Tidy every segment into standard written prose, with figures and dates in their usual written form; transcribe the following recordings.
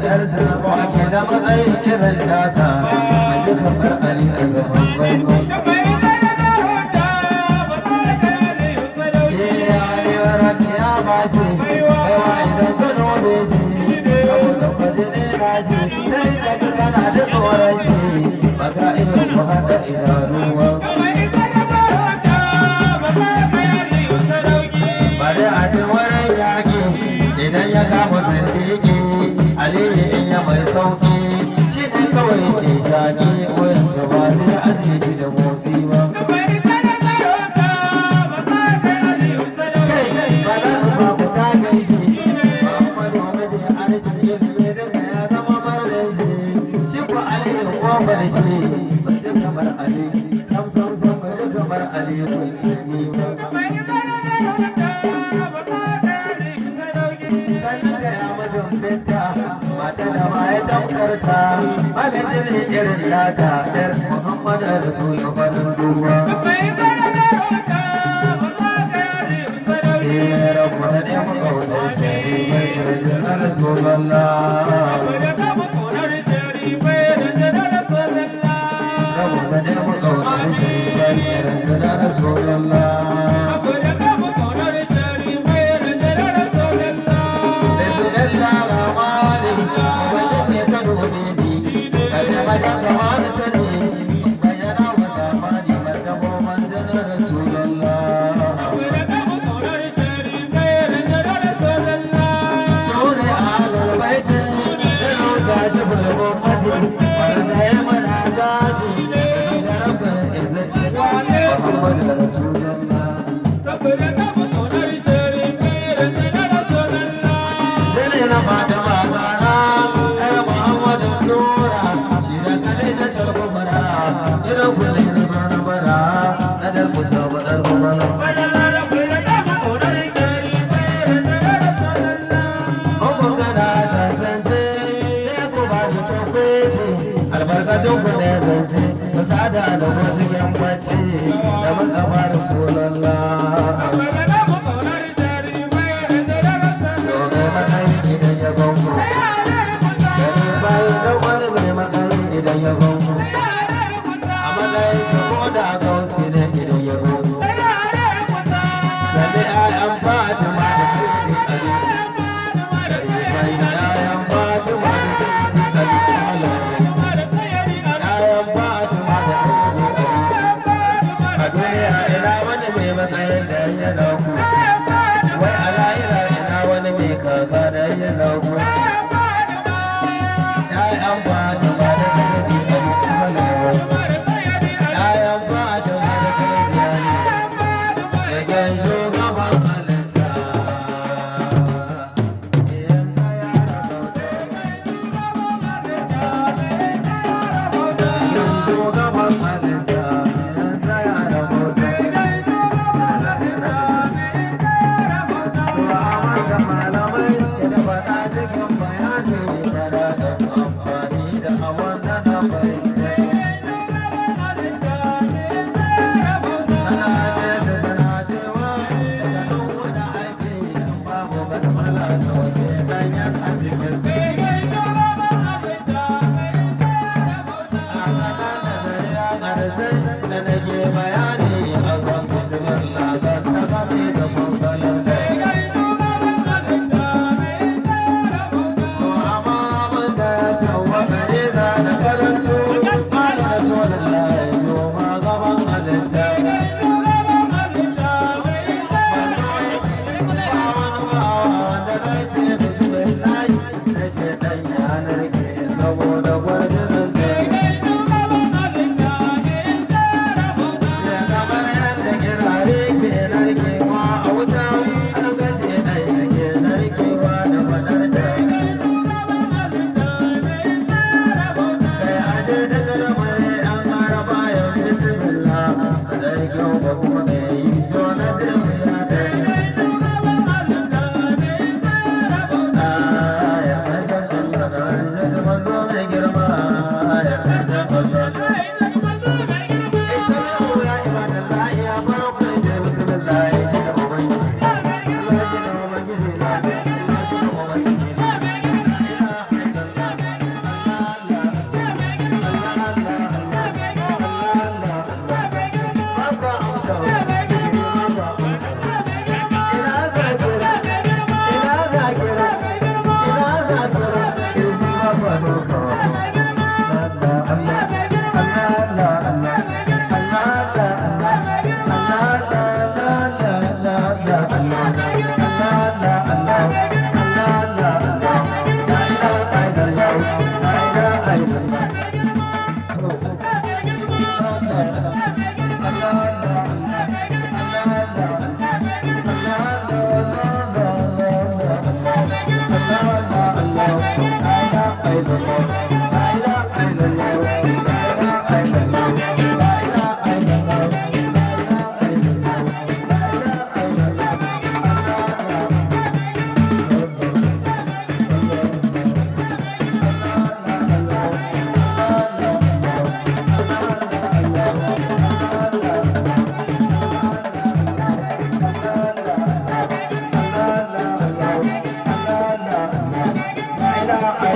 halittarsa, wake da matsayin kiran nasa, a ji kamar Ali a zaman farko. Eh, Ali Rabbi ya bashi, baiwa idan ka nome shi, saboda kwajini na shi, sai ka ji kana da tsoron shi, baka iya ku haɗa idanuwa. Bari a ji wurin yaƙi idan ya kama zindiki, Aliyu in ya mai sauƙi, shi ne kawai ke shaƙi, wayansa ba zai ajiye shi da motsi ba. Kai, bada ba ku taken shi, Muhammadu Hamadu Arshin ilimi duka ya zama marar shi, shi ko Aliyu kofar shi, ba ji kamar Ali, sam sam sam ba ji kamar Ali kun ilimi ba. Sannan ga ya mutum binta, mata da ma ya tamkarta, ba mai jini irin nata, yar Muhammadu Rasulun farin duba. Eh, rabu da ne mu kaunar shari mai irin na Rasulallah. Rabu da ne mu kaunar shari mai irin na Rasulallah. Bismillah rahmani, Ubangiji ka dube ni, kare majan kama da sani, bayyana wa zamani martabo manzon Rasulallah. Sune ahlul baiti, irin gashi bulbul wanda ya mana jaji, da rabbul izzati, Muhammadu Rasulullah. Dare na Fatima Zara, ƴar Muhammadu Nura, shi da Khadija kubra, irin ku ne na zo na bara, na dalkusa ba ɗar kubara. Hukunta da cancance, ne ku ba ni tukweci, albarkacin ku ne zance, ku sada da ku cikin bacci, da Mustapha Rasulallah. To mai matsayi idan ya gongo, gani bayan dan wani mai matsayi idan ya gongo, a matsayin sa ko da gausi ne idan ya gongo. Sannan 'ya'yan Fatima da Sayyidi Ali, Sharifai 'ya'yan Fatima da Sayyidi Ali, 'ya'yan Fatima da Sayyidi Ali. A duniya ina wani mai matsayin da ya nauku, wai a lahira ina wani mai kaka da ya nauku. 'Ya'yan Fatima da Sayyidi Ali, 'ya'yan Fatima da Sayyidi Ali, yagen shugaban halitta. Yanzu ya rabauta. Yagen shugaban halitta, yanzu ya rabauta. To a maka malamai da faɗa cikin bayani fara da amfani da abun da na fahimta. Ana ce da suna cewa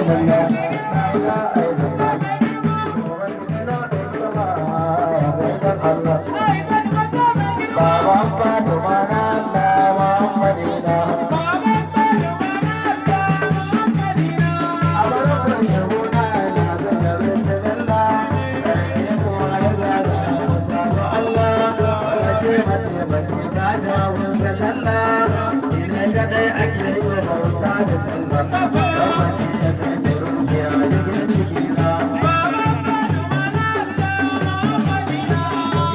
Illallah, la ilaha illallah. Allah. Baban Fatima na Allah Muhammadina. A barkun yabo na na zallabe salalla. Sarki kowa ya gagara misali Allah. Wala ce mataimaki ta jawun sadalla. Shi ne kadai ake yi wa bauta da sallah. Tabbas ya sanya rukiya cikin jikina.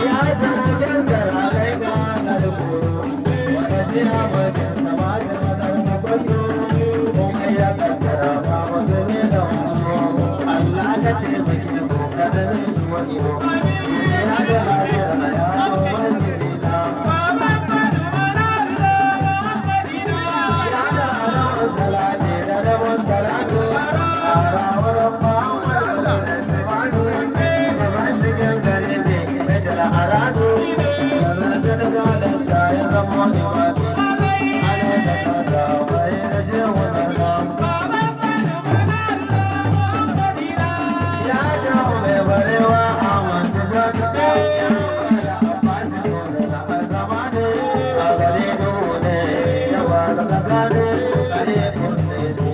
Ya zargin sarakai ga galiboro, wanda jiya mulkin sama ta karfa kwayo, kuma ya kaddara ba mutum ne da wani. Allah ka ce muke ko kada ne yi wani. Ya da lafiyar ya ubangiji na. Ya da alamun salati da dabon salati, a rawar Muhammadu da Tawadu, gaban cikin gari ne mai da aradu, da zartar galanta ya zama imami. Alaika kasa bai da jewunan nan. Ya jawo mai barewa a masu gata, ya bada Abbas nuna na azama ne, a gare duhu ne, yawa da gane, kare kunne ne,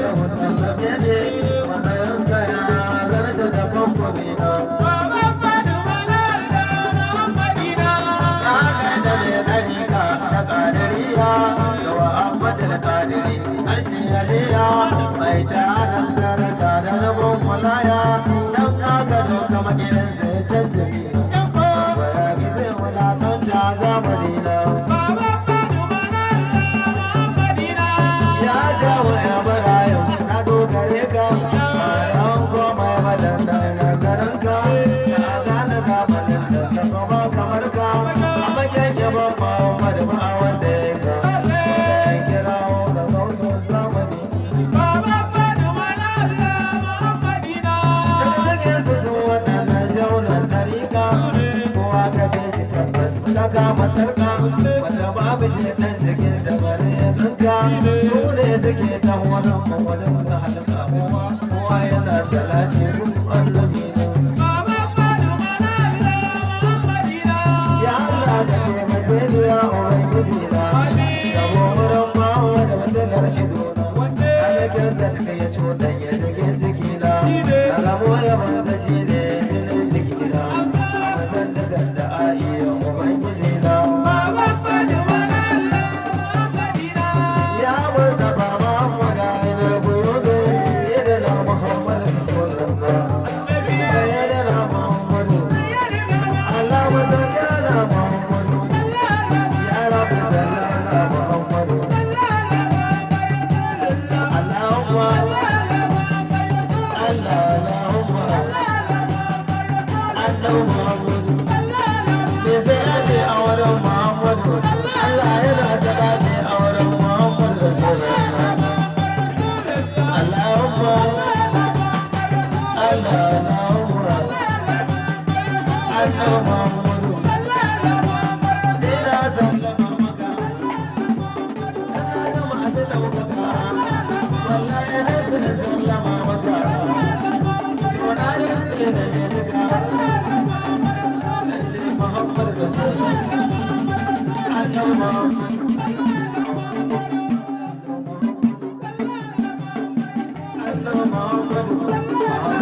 yau tallafe ne, matsayin kaya zarta da kwakwani na. Na gaida mai ɗarika ta ƙadiriya, yawa Ahmadul Ƙadiri, Aljiyaliya, mai taron sarka da rubun walaya, dan aka doka makirinsa ya canja nina. Bayani zai wulakanta zamani na. Ya jawo ya barayin na dogare ka, bayan komai madanda na garin ka, na gane zamanin da ta kuma kamar ka, a bakin yaban Muhammadu ba wanda ya ka, wanda ya kirawo ga gausun zamani. Daga cikin su su waɗannan jaunar ɗarika, kowa ka bi shi tabbas ka kama sarka, wanda babu shi ɗan jikin da bari ya tsinka, su ne suke ta wani mawalin ga halka, kowa yana salati gun annabi na. Ya Allah ka taimake ni ya Ubangiji na, da gomuran bawa da matsalar ido na, alakin sarki ya cuɗanya jikin jikina, da gamo ya banza shi ne jinin jikina, a matsan da da a iya Ubangiji na. Ya murtaba Muhammad ainihin guyube, yadda Muhammad Rasulullah, sayyidina Muhammadu, Allahumma salli ala Muhammadu. Ya Rabbi salli ala Muhammadu. Allahumma Allah Allahumma annabi Muhammadu. Me salati a wurin Muhammadu. Allah yana salati a wurin Muhammadu Rasulullah. Allahumma Allah Allahumma annabi Muhammadu. Ina sallama maka. Ina zama a ɗaukaka. Wallahi na sallama maka. To na rinƙe da me duka. Lalle Muhammad Rasulullah. Annabi Muhammad. Annabi Muhammad.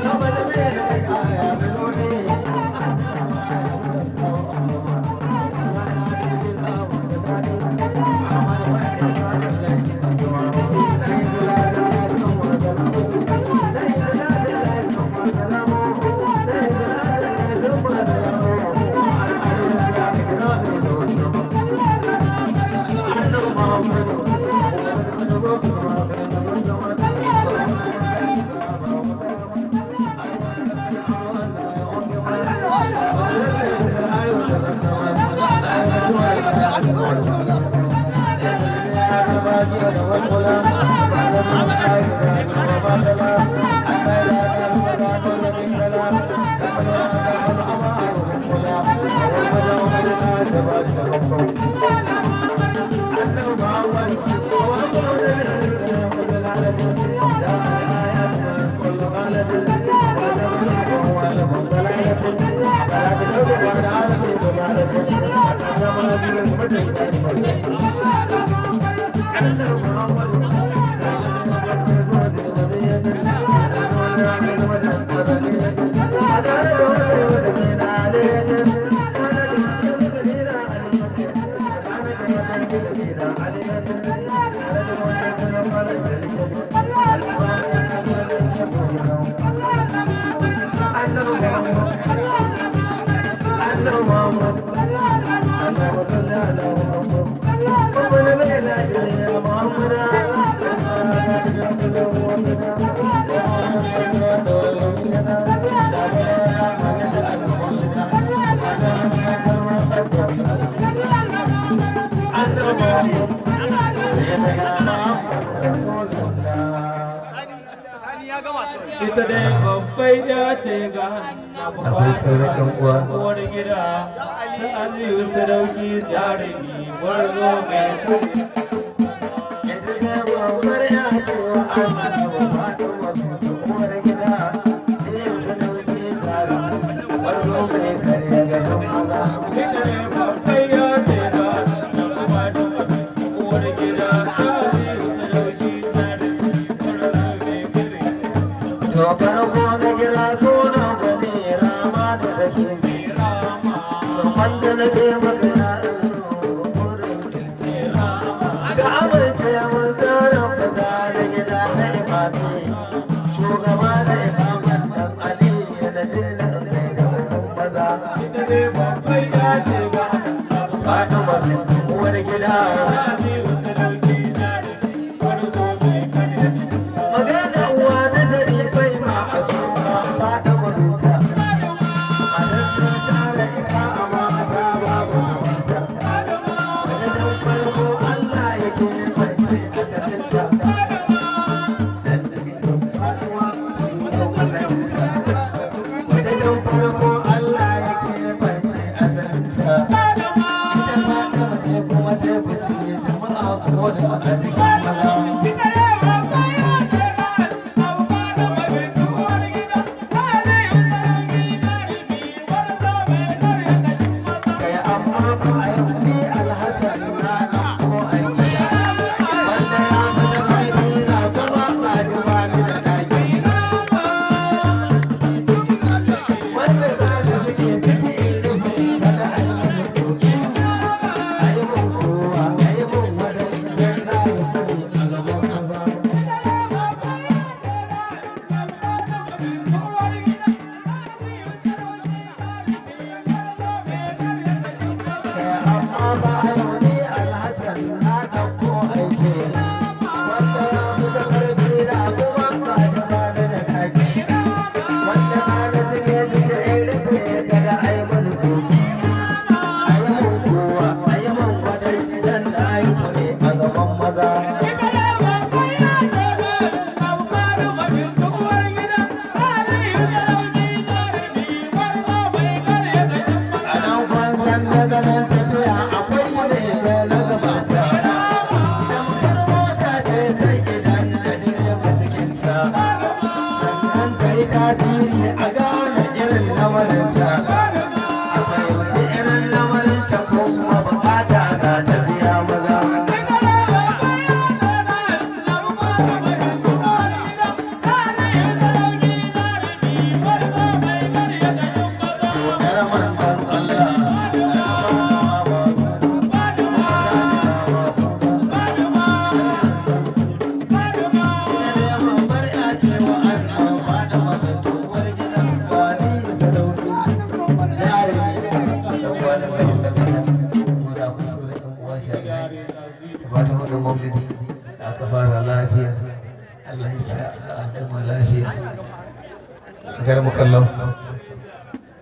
Muhammad Ita dai babbai ya ce ga annabi. Akwai sauran 'yan uwa. Uwar gida ta Aliyu Sadauki, jarumi gwarzo mai. Ita ce babbar ya ce wa annabi Fatima uwar gida, iya Sadauki jarumi gwarzo mai karya gashin maza. Ita dai babbai ya ce ga annabi Fatima, uwar gida ta Aliyu Sadauki, jarumi gwarzo mai karya. To farko na kira sunan gwani rama da rashi. Wanda na ce maka ya Allah ga amince mun tsarin fita da gida na imami, shugaba na imaman dan Ali na je na kai da maza. Ita dai babbai ya ce ga annabi Fatima uwar gida. Aliyu Sadauki, jarumi gwarzo mai karya. Magana uwa da sharifai ma a suna Fatima duta. A nan ta tara isa amma ta babu kamanta. Madadin farko Allah yake bance asalinta. Dan kasuwa. Madadin farko Allah yake bance asalinta. Ita Fatima ne kuma ta fice jama'a ko da a cikin maza. Ita dai babbai ya ce ga annabi Fatima bintu, uwar gida ta Aliyu Sadauki, jarumi gwarzo mai karya kashin maza. Kai amma ba a yau ni Alhassan na ko aiki. Wanda ya fi da ƙarfi na kuma ba shi ba ni da ɗaki. Wanda za ta suke ciki in rufe kada a yi masa doki. A yi mun kowa, a yi mun wadai don na yi kuri a gaban maza. Kai amma ba a yau ni Alhassan na ɗauko aiki. Wanda ya fi da ƙarfi na kuma ba shi ba ni da ɗaki. Wanda na cike cike in rufe kada a yi mani tsoki. A yi mun kowa, a yi mun wadai dan na yi kuri a gaban maza. Ita dai babbai ya ce ga annabi Fatima bintu, uwar gida ta Aliyu Sadauki, jarumi gwarzo mai karya kashin A maza. nan kwanzan na ganin tafiya akwai ne na gabata. Tamkar mota ce sai idan da direba cikinta. Sannan ta yi tasiri a gane irin lamarinta. A fahimci irin lamarinta ko kuma bukata za ta biya maza. Ita dai babbai ya ce ga annabi Fatima bintu, uwar gida ta Aliyu Sadauki, jarumi gwarzo mai karya kashin maza. Cutar manzon Allah. Fatima, Fatima, Fatima. Ita dai babbar ya ce wa annabi Fatima uwar gidan Gwani Sadauki. Jari sabuwa da kai da kai. Ko da ku so da ɗan uwa shagirai. Ba ta hudu maulidi da aka fara lafiya. Allah ya sa a gama lafiya. Gar mu kallon.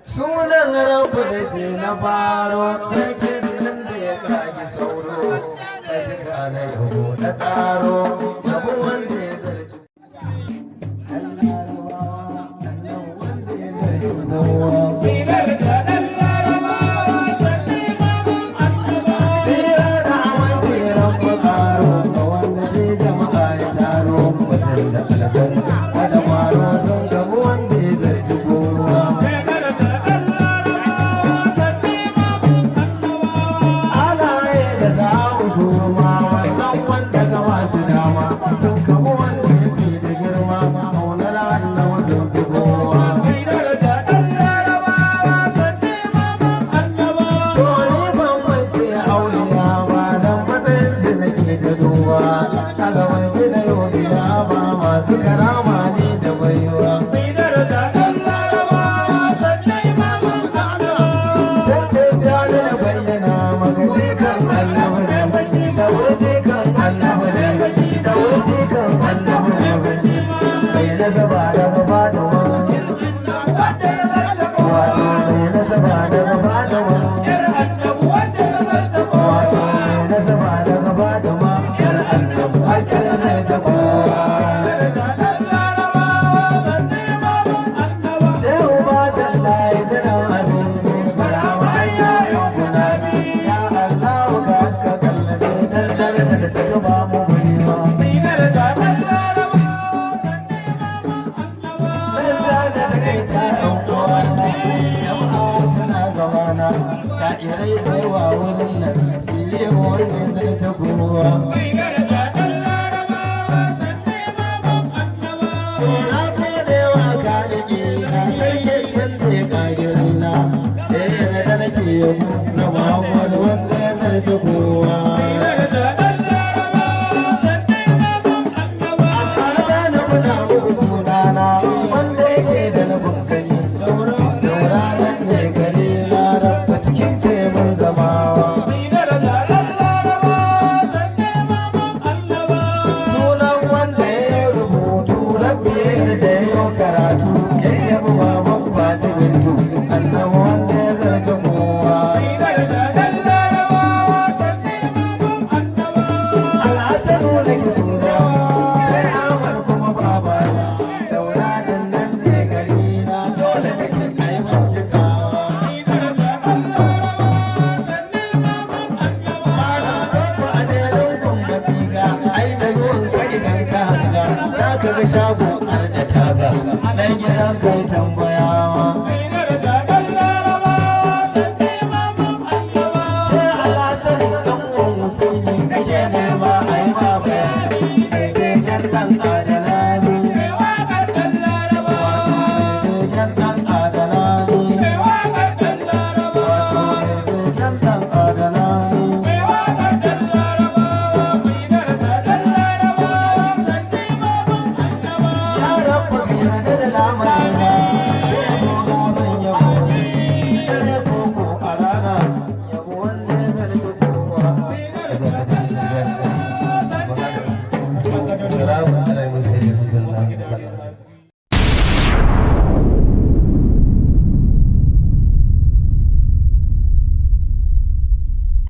Sunan rabu da sai na faro, sarkin nan da ya kage sauro. Bai cika na yabo na tsaro, yabo wanda ya zarci. Allah wanda ya zarci kowa. Tsira da aminci rabba karo, ga wanda shi jama'a ya taro, mutum da aljan da kwaro sun gamu wanda ya zarci kowa. Alaye da za mu suma wannan wanda ga masu dama sun kamu wanda yake da girma kaunar Allah sun fi kowa. To ni ban mance auliya ba dan matsayin su nake ta duba. Alawai da yau ba masu karama ne da baiwa. Shakka jani da bayyana maka jikan annabi ne, da wuri jikan annabi ne, da wuri jikan annabi ne. Bai nasaba daga Fatima, wato mai nasaba daga Fatima, wato mai nasaba daga Fatima, yar annabi ake zarce kowa. Shehu ba tallahi tana abin barama ayyayin kunami, ya Allah ka haska kallabe dan daraja da suka ba mu baiwa. Nan za da takaita ɗan uwana, jama'a suna gabana, sha'irai da yawa wurin nan, shi yi wanda zarce kowa. Na gode wa kaliki na sarkin nan da ya kage raina, da ya yarda nake yabo na Muhammadu wanda ya zarce kowa. Amma da na faɗa muku sunana wanda yake da nufin gani, daura nan ce gari na rabba cikin temun zamawa. Sunan wanda ya rubutu rabbi da ya yi karatu, ya yabi baban Fatima annabi wanda ya zarce kowa. Alhassanu nake suna, sai Ahmad kuma baba, daura din nan ce gari na dole nake ai bincikawa. Malam kanku a jerin gwamnati ga ai da ruwan ka idan ka hanga, za ka ga shago.